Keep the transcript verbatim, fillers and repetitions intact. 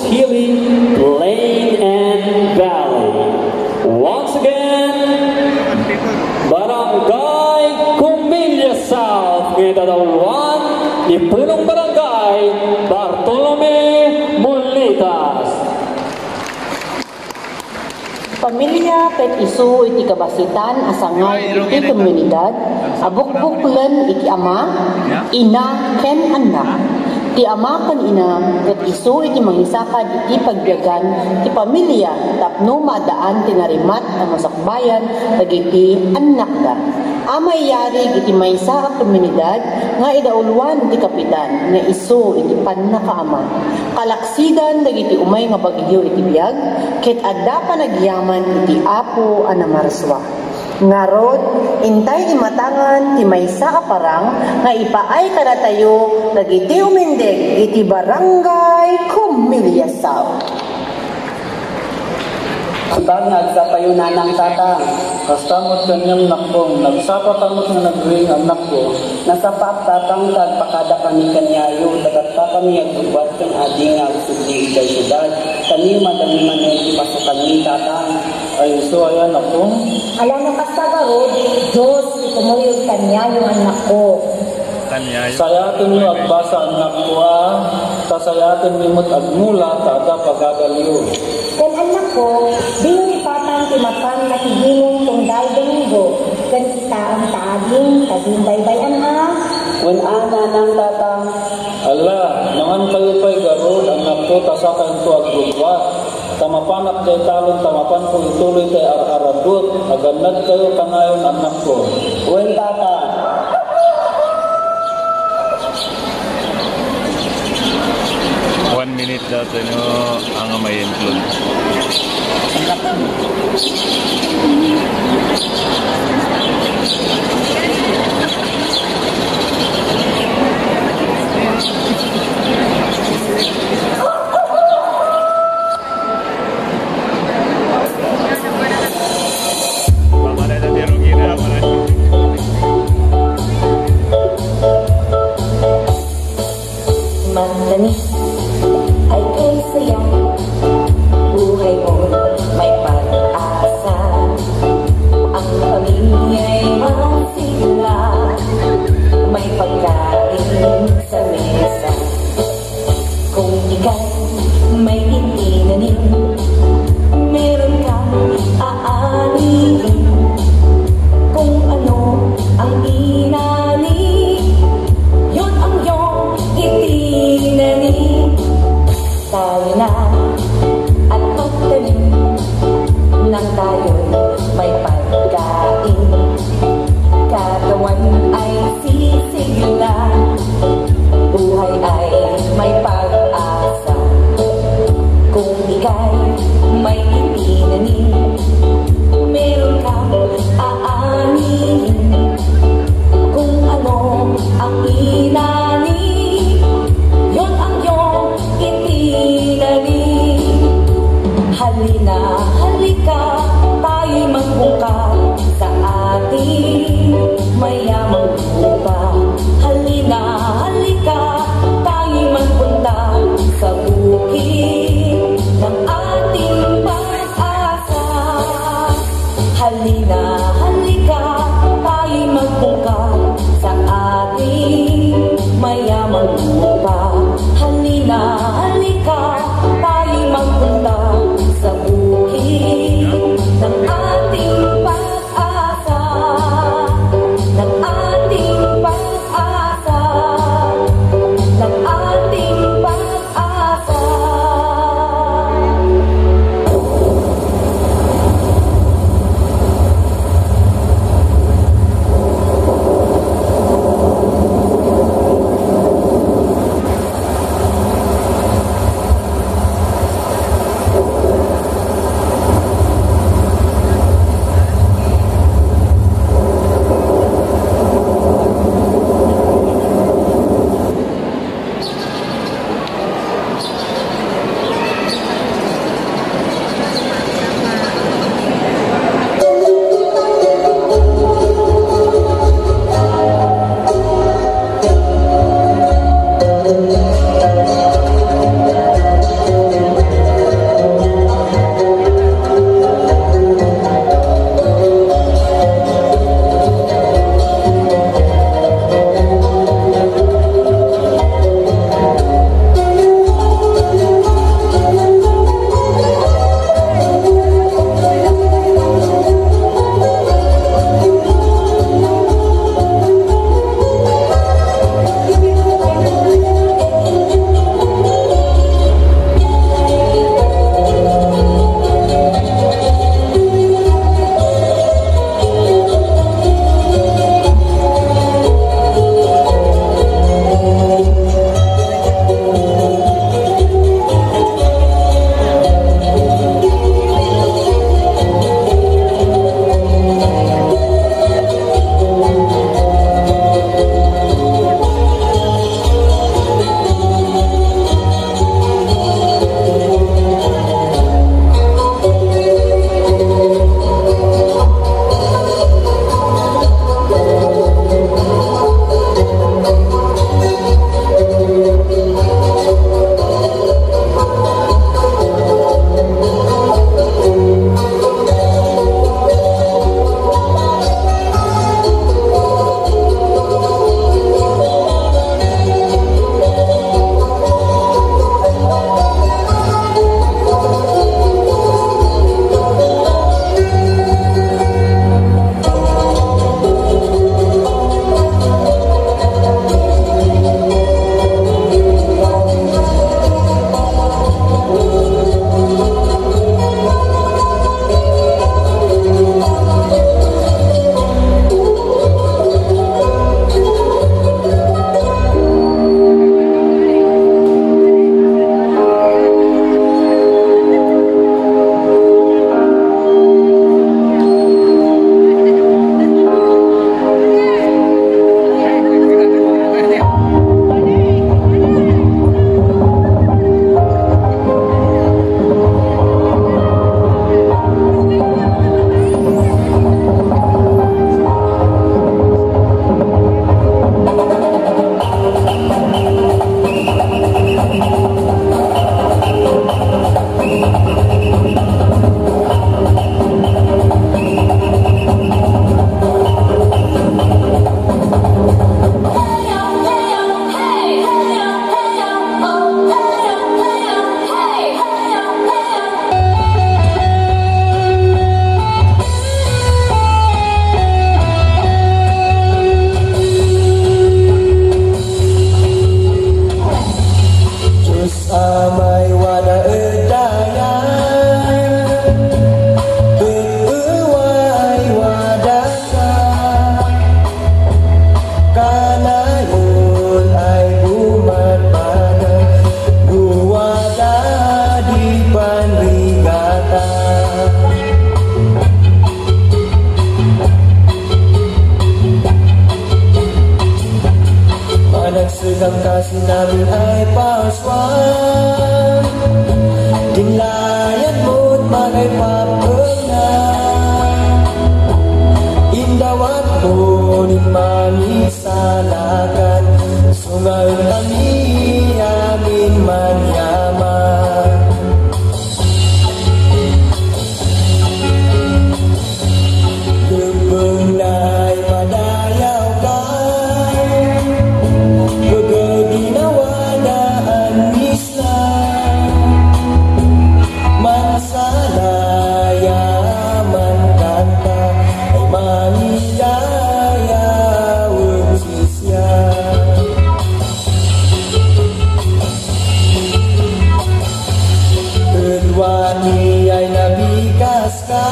Kili, Plain and Valley. Once again, Barangay Comilla South, nga idadauluan ni Punong Barangay Bartolome Mulitas. Pamilia ket isu iti kabasitan a sangay iti komunidad a bukbuklen iti ama, ina, ken annak. Ti ama ken ina ket isu iti mangisakad iti pagbiagan ti pamilia tapno maaddaan ti narimat a masakbayan dagiti annakda. A maiyarig iti maysa a komunidad nga idauloan ti kapitan nga isu iti pannakaama. Kalaksidan dagiti umay nga bagyo iti biag, ket adda panagyaman iti Apo a namarsua. Ngarud, intay imatangan ti maysa a parang nga ipaay kadatayo dagiti umindeg iti Barangay Comilla South. Sipag nga agsapayo, nanang, tatang. Kasta met kaniam, nakko. Nagsapaka met nga nagriing, annakko. Nasapaak, tatang, ta agpakadakami kaniayo, ta gatta kami aggubat ken adi nga agsubli idiay siudad. Kaniyo madami manen ti pasokanmi, tatang. Ay, isu aya, nakko? Ala no kasta garud, Dios ti kumuyog kaniayo, annakko. Sayatenyo agbasa, annakko, a, ta sayatenyo met agmula ta adda pagagalyo. Ken annakko, diyo ipatang ti mapan nga ti Ginoong tunggal Domingo, ken kitaem ta ading ta diyo baybay-an a. Wen a, nanang, tatang. Ala, mangankayo pay garud, annakko, ta sakaento aggubat. Ta mapanak diay talon, ta mapanko ituloy ti ar-aradot. Agannadkayo kanayon, annakko. Wen, tatang. One minute daw tayo, no, ang may include. Matamis ay kay saya, buhay mo may pag-asa. Ang pamilya'y masigla, may pagkain sa mesa. Kung ika'y may itinanim, meron kang aanihin. Kung ano ang inanim, yun ang iyong itinanim. Tayo na at magtanim nang tayo'y may pagkain. Katawan ay sisigla, buhay ay may pag-asa. Kung ika'y may itinanim, meron kang aanihin. Kung ano ang inanim, yun ang iyong itinanim. Amin ay pauswan, din layad mo't manay papelna. Indawat mo din mangisalakan, sungaen kami amin manyaman. Kebbeng nay madayaw ka, pagaginawa daan misla. Mansala ya mankanta, ay mangiyayawen sisya. Kedua ti ay nabikas ka,